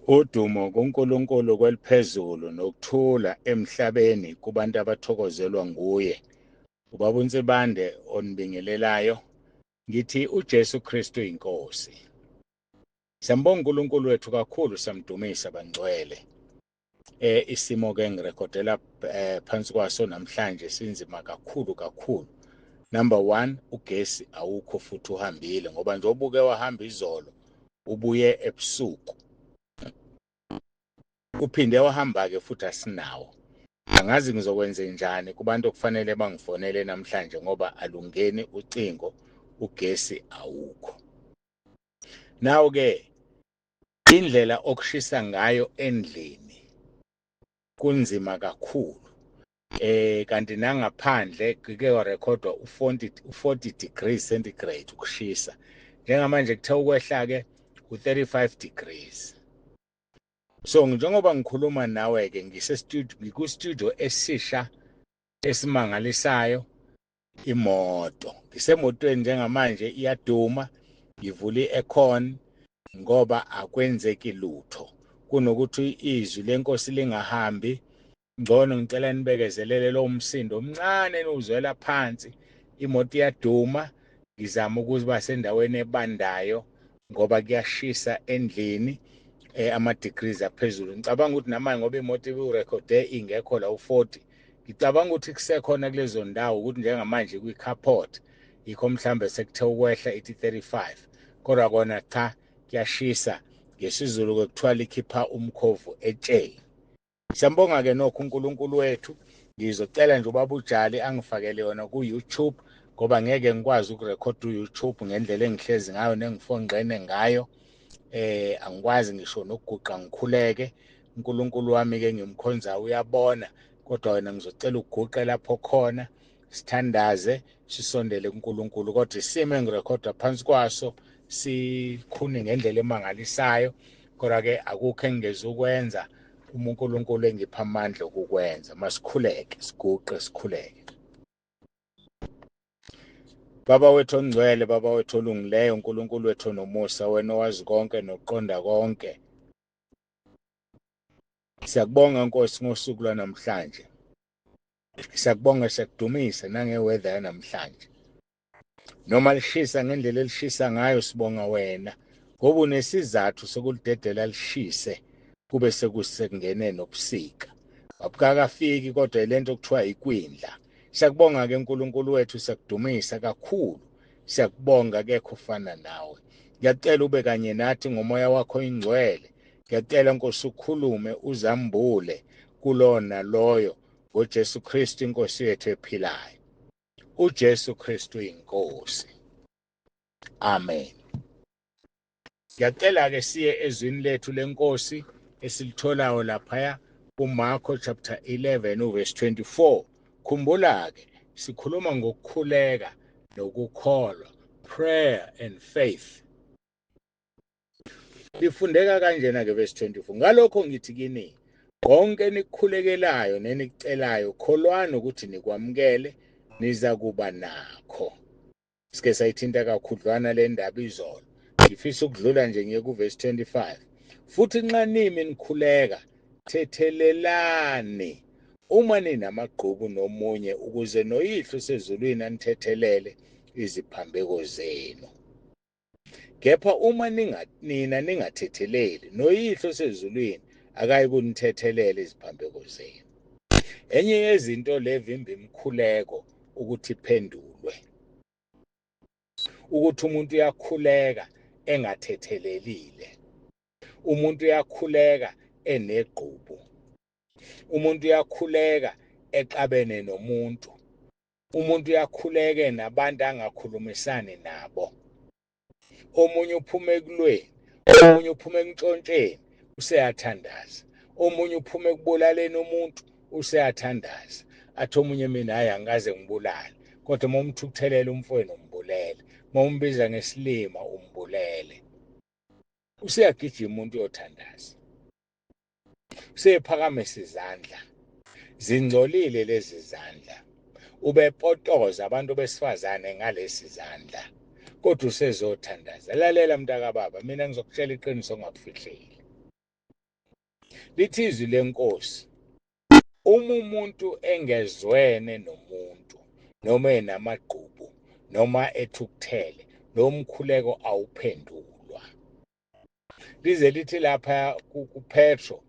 Udumo kuNkulunkulu kweliphezulu nokuthula emhlabeni kubantu abathokozelwa nguye. Ubaba uNsibande onibingelelayo, ngithi uJesu Kristu inkosi. Siyambonga uNkulunkulu wethu kakhulu, siyamdumisa bangcwele. Isimo ke ngirekhodela phansi kwaso namhlanje sinzima kakhulu kakhulu. Number 1, ugesi awukho futhi uhambile, ngoba nje obuke wahamba izolo ubuye ebusuku. Uphinde wahamba-ke futhi asinawo. Angazi ngizokwenze njani kubantu okufanele bangifonele namhlanje ngoba alungeni ucingo, ugesi awukho. Naw-ke indlela okushisa ngayo endlini kunzima kakhulu. Kanti nangaphandle kuke warekhodwa u-40 degrees centigrade ukushisa. Njengamanje kuthe ukwehla-ke u-35 degrees. So njengoba ngikhuluma nawe-ke ngise-studio, ngiku-studio esisha esimangalisayo, imoto. Ngisemotweni njengamanje iyaduma, ngivula i-aircon ngoba akwenzeki lutho. Kunokuthi izwi lenkosi lingahambi, ngcono ngicela nibekezelele lo msindo omncane niwuzwela phansi. Imoto iyaduma, ngizama ukuba sendaweni ebandayo ngoba kuyashisa endlini, ama-degrees aphezulu. Ngicabanga ukuthi namanje ngoba imoto ibirekhode ingekho la u-40, ngicabanga ukuthi kusekhona kulezo ndawo ukuthi njengamanje kwi-carport yikho mhlambe sekuthe ukwehla ithi 35, kodwa kona cha kuyashisa. NgesiZulu-ke kuthiwa likhipha umkhovu etsheni. Siyambonga-ke nokho uNkulunkulu wethu. Ngizocela nje ubaba uJali angifakele yona ku-YouTube ngoba ngeke ngikwazi ukurekhoda u-YouTube ngendlela engihlezi ngayo nengifonqene ngayo. Angikwazi ngisho nokuguqa ngikhuleke. uNkulunkulu wami-ke ngimkhonzayo uyabona, kodwa wena ngizocela uguqe lapho khona sithandaze sisondele kuNkulunkulu. Kodwa isimo engirekhoda phansi kwaso sikhuni ngendlela emangalisayo, kodwa-ke akukho engingezukwenza uma uNkulunkulu engipha amandla okukwenza. Masikhuleke, siguqe sikhuleke. Baba wethu ongcwele, Baba wethu olungileyo, uNkulunkulu wethu onomusa, wena owazi konke nokuqonda konke. Siyakubonga Nkosi ngosuku lwanamhlanje. Siyakubonga, siyakudumisa nangeweather yanamhlanje. Noma lishisa ngendlela elishisa ngayo, sibonga wena ngoba unesizathu sokulidedela lishise kube sekusekungene nobusika. Abukakafiki kodwa ilento okuthiwa ikwindla. Siyakubonga ke uNkulunkulu wethu, siyakudumisa kakhulu. Siyakubonga, kekho ofana nawe. Ngiyacela ube kanye nathi ngomoya wakho ingcwele. Ngiyacela Nkosi ukhulume uzambule kulona loyo ngoJesu Kristu inkosi yethu ephilayo. uJesu Kristu inkosi. Amen. Ngiyacela ke siye ezwini lethu lenkosi esilitholayo laphaya kuMarko chapter 11 uverse 24. Khumbula ke sikhuluma ngokukhuleka nokukholwa, prayer and faith. Lifundeka kanjena ke verse 24. Ngalokho ngithi kini, konke enikukhulekelayo nenikucelayo, kholwani ukuthi nikwamukele, niza kuba nakho. Sike sayithinta kakhudlwana le ndaba izolo. Ngifisa ukudlula nje ngiye kuverse 25. Futhi nxa nimi nikhuleka, thethelelani uma ninamagqubu nomunye, ukuze noYihlo osezulwini anithethelele iziphambeko zenu. Kepha uma nina ningathetheleli, noYihlo osezulwini akayi kunithethelela iziphambeko zenu. Enye yezinto levimba imikhuleko ukuthi iphendulwe, ukuthi umuntu uyakhuleka engathethelelile, umuntu uyakhuleka enegqubu, umuntu uyakhuleka exabene nomuntu, umuntu uyakhuleka nabantu angakhulumisani nabo. Omunye uphuma ekulweni, omunye uphuma entshontsheni, useyathandaza. Omunye uphuma ekubulaleni umuntu, useyathandaza. Athi omunye mina hayi angikaze ngibulale, kodwa uma umthukuthelela umfowenu umbulele, uma umbiza ngesilima umbulele. Useyagijima umuntu uyothandaza, usephakamisa izandla, zingcolile lezi zandla, ubepotoza abantu besifazane ngalesi zandla, kodwa usezothandaza. Lalela mntakababa, mina ngizokutshela iqiniso ongakufihleli. Lithi izwi lenkosi, uma umuntu engezwene nomuntu noma enamagqubu noma ethukuthele, lo mkhuleko awuphendulwa. Lize lithi lapha kuPetro,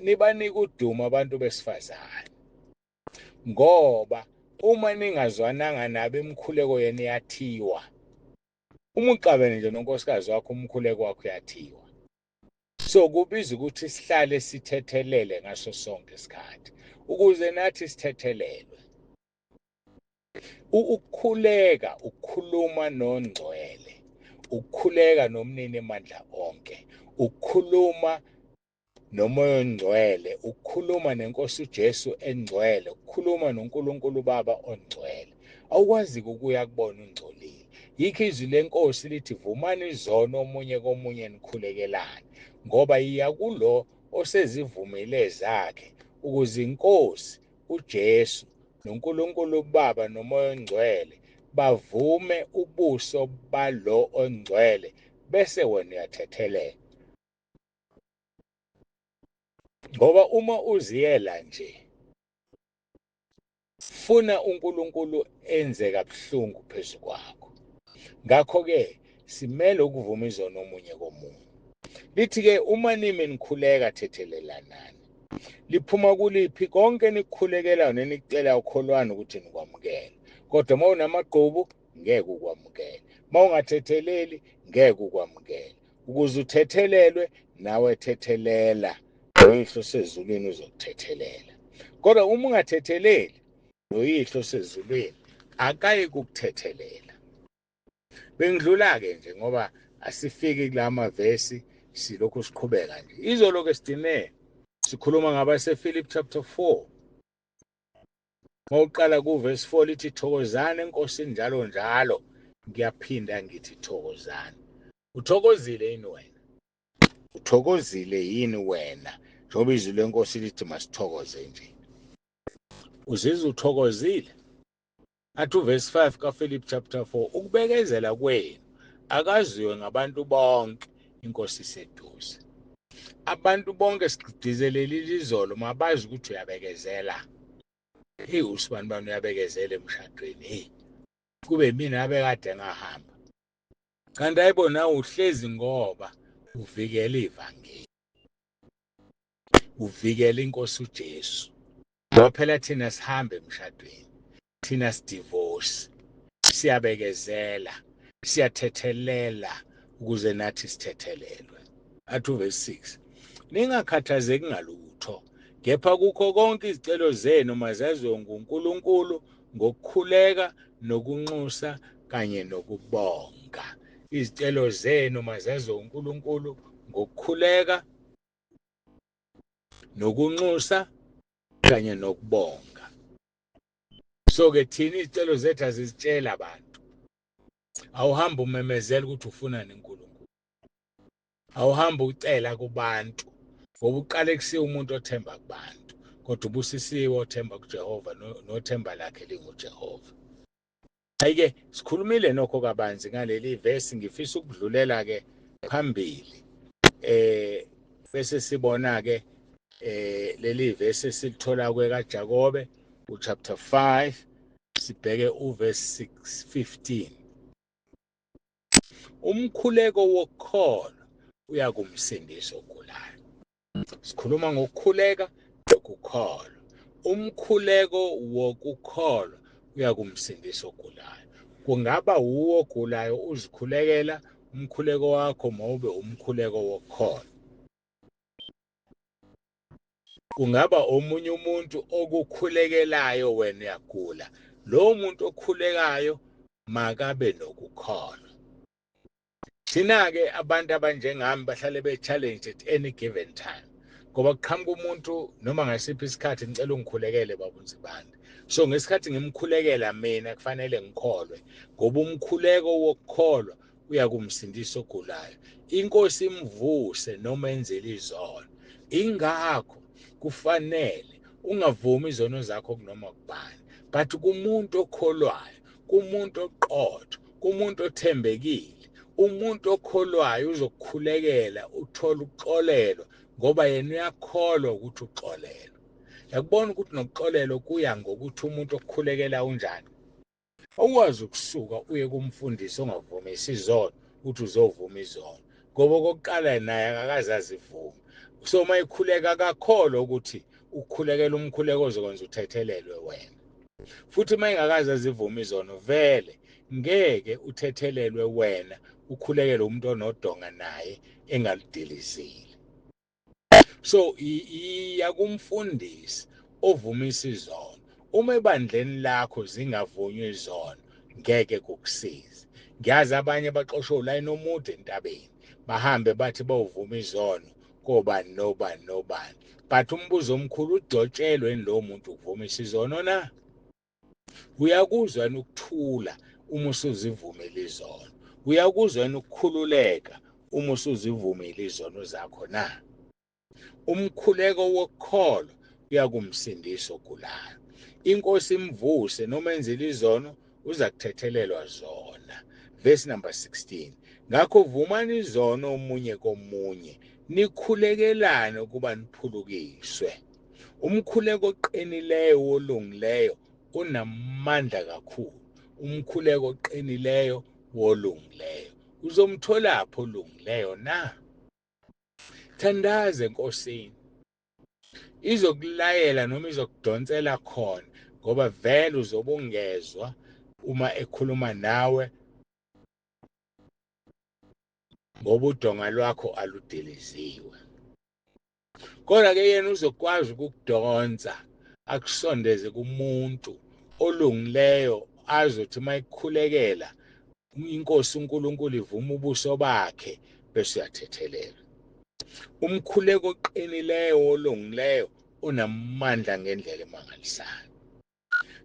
nibanika udumo abantu besifazane, ngoba uma ningazwananga nabo imikhuleko yenu iyathiwa. Uma uxabene nje nonkosikazi wakho, umkhuleko wakho uyathiwa. So kubiza ukuthi sihlale sithethelele ngaso sonke isikhathi ukuze nathi sithethelelwe. Ukukhuleka, ukukhuluma nongcwele, ukukhuleka nomnini mandla onke, ukukhuluma noMoya oNgcwele, ukukhuluma nenkosi uJesu engcwele, ukukhuluma noNkulunkulu Baba ongcwele. Awukwazi ukuya kubona ungcolile. Yikho izwi lenkosi lithi vumani izono omunye komunye nikhulekelane, ngoba iya kulo osezivumile zakhe, ukuze inkosi uJesu noNkulunkulu Baba noMoya oNgcwele bavume ubuso balo ongcwele, bese wena uyathethelela. Ngoba uma uziyela nje, funa uNkulunkulu enze kabuhlungu phezu kwakho. Ngakho-ke simele ukuvuma izono omunye komunye. Lithi-ke uma nimi nikhuleka, thethelelanani. Liphuma kuliphi konke nikukhulekelayo nenikucelayo, kholwani ukuthi nikwamukele. Kodwa uma unamagqubu, ngeke ukwamukele. Uma ungathetheleli, ngeke ukwamukele. Ukuze uthethelelwe, nawe thethelela. Noyihlo osezulwini uzokuthethelela. Kodwa uma ungathetheleli, noyihlo osezulwini akayi kukuthethelela. Bengidlula-ke nje ngoba asifiki kula mavesi, silokhu siqhubeka nje. Izolo-ke sigcine sikhuluma ngabaseFilipi chapter 4. Mawuqala kuverse 4 lithi thokozani eNkosini njalo njalo. Ngiyaphinda ngithi thokozani. Uthokozile yini wena? Uthokozile yini wena? Njengoba izwi lenkosi lithi masithokoze nje. Uzizwa uthokozile? Athi uverse 5 kaPhilip chapter 4, ukubekezela kwenu akaziwe ngabantu bonke, inkosi iseduze. Abantu bonke sigcizelelile izolo, mabazi ukuthi uyabekezela. Hey, usibani bani uyabekezela emshadweni. Hey, kube mina abekade ngahamba. Kanti ayibona uhlezi ngoba uvikela ivangeli, uvikela inkosi uJesu. Ngoba phela thina sihambe emshadweni, thina sidivorce, siyabekezela, siyathethelela ukuze nathi sithethelelwe. Athi uverse 6, ningakhathazeki ngalutho, kepha kukho konke izicelo zenu mazaziwe nguNkulunkulu ngokukhuleka nokunxusa kanye nokubonga. Izicelo zenu mazaziwe uNkulunkulu ngokukhuleka nokunxusa kanye nokubonga. So ke thina izicelo zethu azizitshela abantu. Awuhambe umemezela ukuthi ufunani uNkulunkulu. Awuhambe ucela kubantu, ngoba uqalekisiwe umuntu othemba kubantu, kodwa ubusisiwe othemba kuJehova nothemba lakhe linguJehova. Ayike sikhulumile nokho kabanzi ngaleli verse, ngifisa ukudlulela ke phambili. Bese sibona ke leli verse silithola kwekaJakobe uchapter 5, sibheke uverse 6:15. Umkhuleko wokukholwa uyakumsindisa ogulayo. Sikhuluma ngokukhuleka nokukholwa. Umkhuleko wokukholwa uyakumsindisa ogulayo. Kungaba wuwo ogulayo uzikhulekela, umkhuleko wakho mawube umkhuleko wokukholwa. Kungaba omunye umuntu okukhulekelayo, wena uyagula. Lowo muntu okhulekayo makabe nokukholwa. Thina-ke abantu abanjengami bahlale be-challenged at any given time, ngoba kuqhamuka umuntu noma ngasiphi isikhathi, ngicela ungikhulekele baba uNsibande. So ngesikhathi ngimkhulekela mina kufanele ngikholwe, ngoba umkhuleko wokukholwa uyakumsindisa ogulayo, inkosi imvuse noma enzele izono. Ingakho kufanele ungavumi izono zakho kunoma kubani, but kumuntu okholwayo, kumuntu oqotho, kumuntu othembekile. Umuntu okholwayo uzokukhulekela uthole ukuxolelwa Ngoba yena uyakholwa ukuthi uxolelwe. Yakubona ukuthi nokuxolelwa kuya ngokuthi umuntu okukhulekela unjani. Awukwazi ukusuka uye kumfundisi ongavumisi izono uthi uzovuma izono, ngoba okokuqala naye akakaze azivume. So uma ekhuleka akakholwa ukuthi ukhulekela umkhuleko ozokwenza uthethelelwe wena. Futhi uma engakaze azivume izono, vele ngeke uthethelelwe wena ukhulekele umuntu onodonga naye engaludilizile. So iya kumfundisi ovumisa izono. Uma ebandleni lakho zingavunywa izono, ngeke kukusize. Ngiyazi abanye baxoshwe ulayini omude entabeni, bahambe bathi bawuvuma izono kobani nobani nobani, but umbuzo omkhulu, ugcotshelwe yini lowo muntu ukuvumisa izono na? Uyakuzwa yini ukuthula uma usuzivumile izono? Uyakuzwa yini ukukhululeka uma usuzivumile izono zakho na? Umkhuleko wokukholwa uyakumsindisa ogulayo, inkosi imvuse, noma enzile izono uza kuthethelelwa zona. Verse number 16, ngakho vumani izono omunye komunye, nikhulekelane ukuba niphulukiswe. Umkhuleko oqinileyo wolungileyo unamandla kakhulu. Umkhuleko oqinileyo wolungileyo, uzomtholaphi olungileyo na? Thandaza enkosini, izokulayela noma izokudonsela khona, ngoba vele uzobe ungezwa uma ekhuluma nawe, ngoba udonga lwakho aludiliziwe. Kodwa-ke yena uzokwazi ukukudonsa akusondeze kumuntu olungileyo, azothi uma ekukhulekela inkosi uNkulunkulu ivuma ubuso bakhe, bese uyathethelelwa. Umkhuleko oqinileyo olungileyo unamandla ngendlela emangalisayo.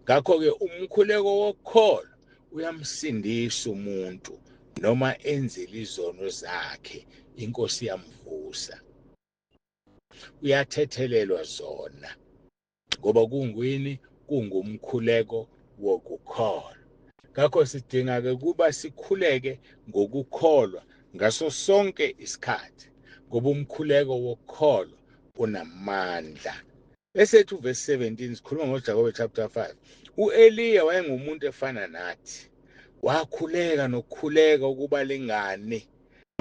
Ngakho-ke umkhuleko wokukholwa uyamsindisa umuntu noma enzile izono zakhe, inkosi iyamvusa, uyathethelelwa zona, ngoba kungwini kungumkhuleko wokukholwa. Ngakho sidinga-ke kuba sikhuleke ngokukholwa ngaso sonke isikhathi, ngoba umkhuleko wokukholwa unamandla. Bese ethi uvesi 17, sikhuluma ngoJakobe chapter 5, u-Eliya wayengumuntu efana nathi, wakhuleka nokukhuleka ukuba lingani,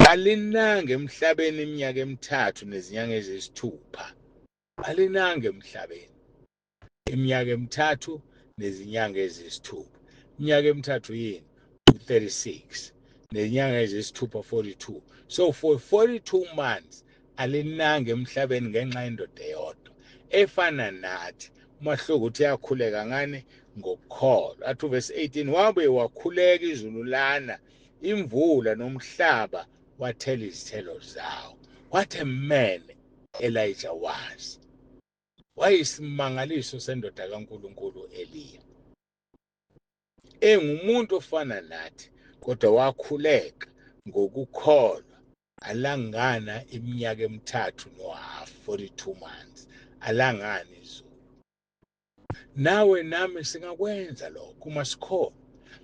alinanga emhlabeni iminyaka emithathu nezinyanga eziyisithupha. Alinanga emhlabeni iminyaka emithathu nezinyanga eziyisithupha. Iminyaka emithathu yini? U-36, nezinyanga eziyisithupha 42. So for 42 months alinanga emhlabeni ngenxa yendoda eyodwa efana nathi. Umahluko ukuthi yakhuleka ngani? Ngokukholwa. Athi uvesi 18, wabuye wakhuleka izulu lana, imvula, nomhlaba wathela izithelo zawo. What a man Elijah was. Wayeyisimangaliso sendoda kaNkulunkulu Eliya. Engumuntu ofana nathi, kodwa wakhuleka ngokukholwa alangana iminyaka emithathu nohalf, 42 months, alangana izulu. Nawe nami singakwenza lokho uma sikholwa.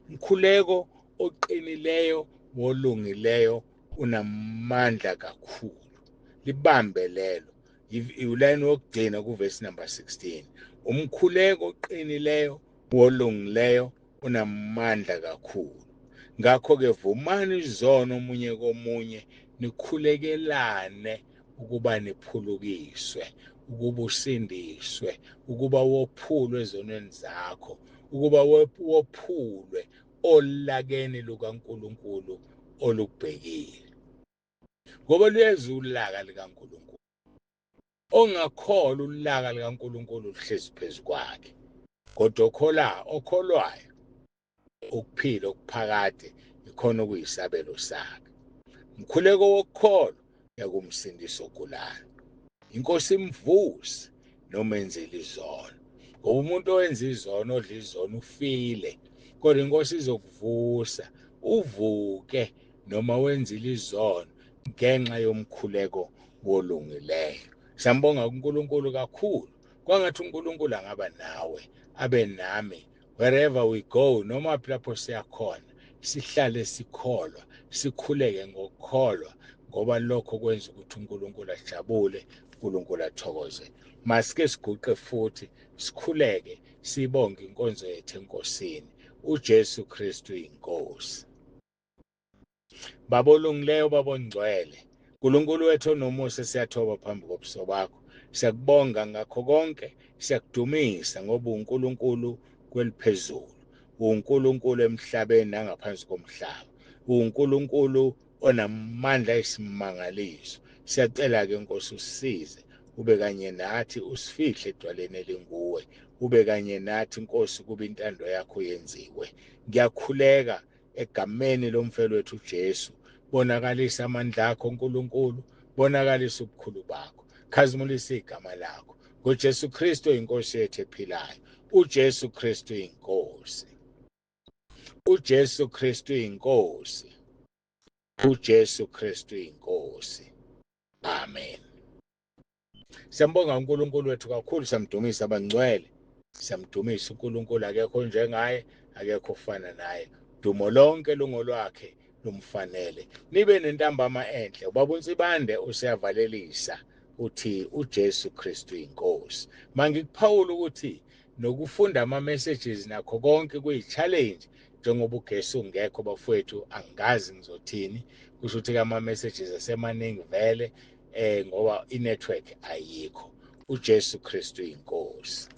Umkhuleko oqinileyo wolungileyo unamandla kakhulu. Libambe lelo. Ulayini wokugcina kuvesi number 16. Umkhuleko oqinileyo wolungileyo unamandla kakhulu. Ngakho-ke vumani izono omunye komunye, nikhulekelane ukuba niphulukiswe, ukuba usindiswe, ukuba wophulwe ezonweni zakho, ukuba wophulwe olakeni lukaNkulunkulu olubhekile. Ngoba luyeza ulaka likaNkulunkulu. Ongakholwa ulaka likaNkulunkulu luhlezi phezu kwakhe, kodwa okholwayo ukuphila okuphakade ikhona okuyisabelo sakhe. Umkhuleko wokukholwa uyakumsindisa ogulayo, inkosi imvuse noma enzile izono, ngoba umuntu owenza izono, odla izono, ufile, kodwa inkosi izokuvusa uvuke noma wenzile izono ngenxa yomkhuleko wolungileyo. Siyambonga uNkulunkulu kakhulu. Kwangathi uNkulunkulu angaba nawe, abe nami wherever we go, noma lapho siyakhona, sihlale sikholwa, sikhuleke ngokukholwa. Ngoba lokho kwenza ukuthi uNkulunkulu ajabule, uNkulunkulu athokoze. Masike siguqe futhi sikhuleke, sibonge inkonzo yethu eNkosini. UJesu Kristu inkosi. Baba olungileyo, Baba ongcwele, uNkulunkulu wethu onomusa, siyathoba phambi kobuso bakho. Siyakubonga ngakho konke, siyakudumisa ngoba uNkulunkulu kweliphezulu, uNkulunkulu emhlabeni nangaphansi komhlaba, uNkulunkulu onamandla ayisimangaliso. Siyacela-ke Nkosi usisize, ube kanye nathi, usifihle edwaleni elinguwe, ube kanye nathi Nkosi, kuba intando yakho yenziwe. Ngiyakhuleka egameni lomfelo wethu uJesu, bonakalisa amandla akho uNkulunkulu, bonakalisa ubukhulu bakho, khazimulisa igama lakho ngoJesu Kristu inkosi yethu ephilayo. uJesu Kristu inkosi, uJesu Kristu inkosi, uJesu Kristu inkosi. Amen. Siyambonga uNkulunkulu wethu kakhulu, siyamdumisa abangcwele, siyamdumisa uNkulunkulu, akekho njengaye, akekho ofana naye. Dumo lonke lungolwakhe, lumfanele. Nibe nentambama enhle. Ubaba uNsibande useyavalelisa, uthi uJesu Kristu inkosi. Mangikuphawula ukuthi nokufunda ama messages nakho konke kuyi-challenge njengoba ugesi ungekho bafowethu, angazi ngizothini. Kusho ukuthi ama messages asemaningi vele ngoba i-network ayikho. uJesu Kristu inkosi.